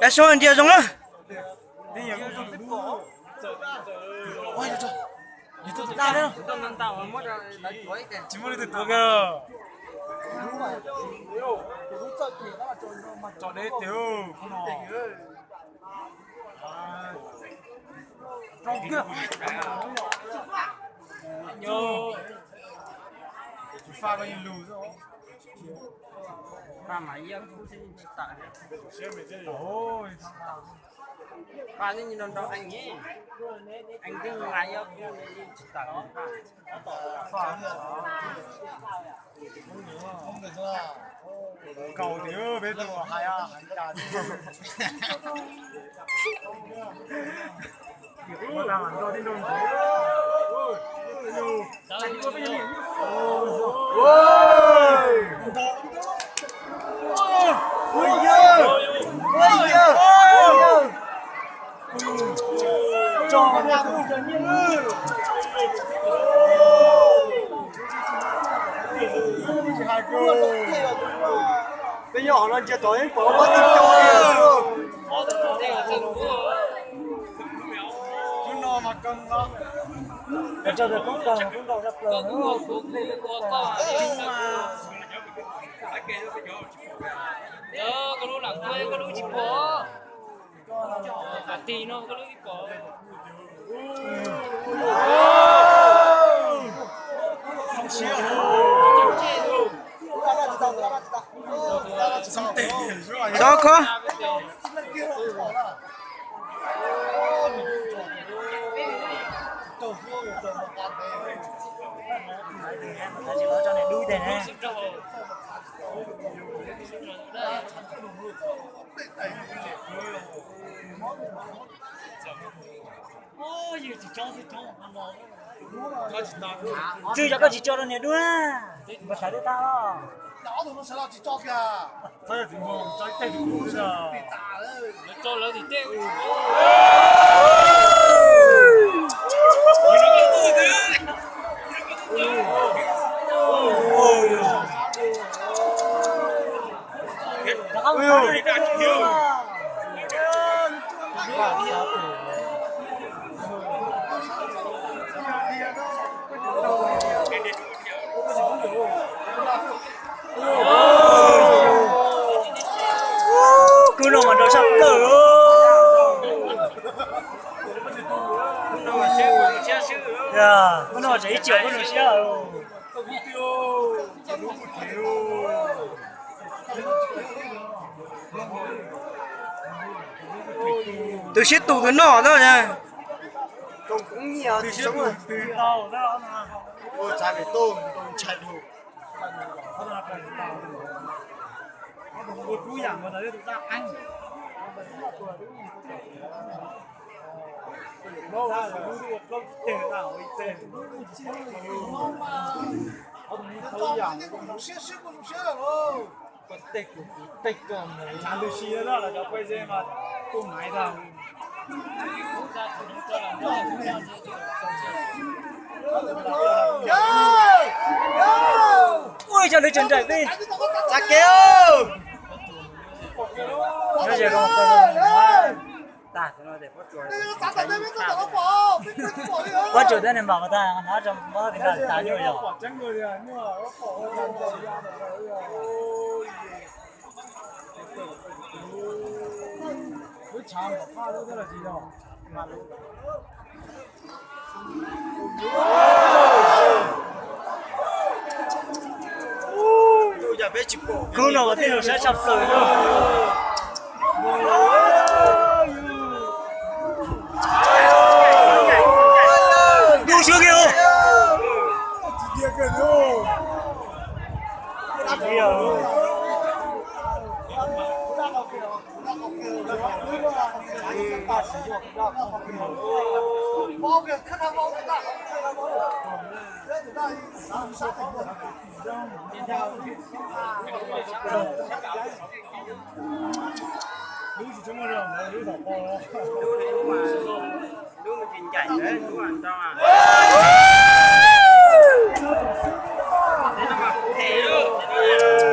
Dab sab ntsia zoo na. Tsis muaj leej twg tuav kiag. Tsom deb tiag no. Faj koj yeej lug. Kaus tiag peb tug hais hais cas. Peb nyob hauv no ntsia tom ib pom ua tib co. Hnub no mas kawg no. Koj tso rau koob tag, koob ntaus zaj plaws. Koj lub lam koj lub tsis pom. Tig no koj lub tsis pom. Txhob khob. Txwj yog koj tsis tso rau niam dub na, npawg sawv twb tag los. Kub no mas nrau sab plaws. Kub no tseem ib txhia kub no siab. Tus siab tus tus noj na. Ua li cas lawv tseem nraim peb. Txav kev. Pob tsuas teb ne npam tas na, pob tsuas teb tas nyuj yog. Kub no mas tej zaum sab tshaj plaws na. Dub xwb kiag.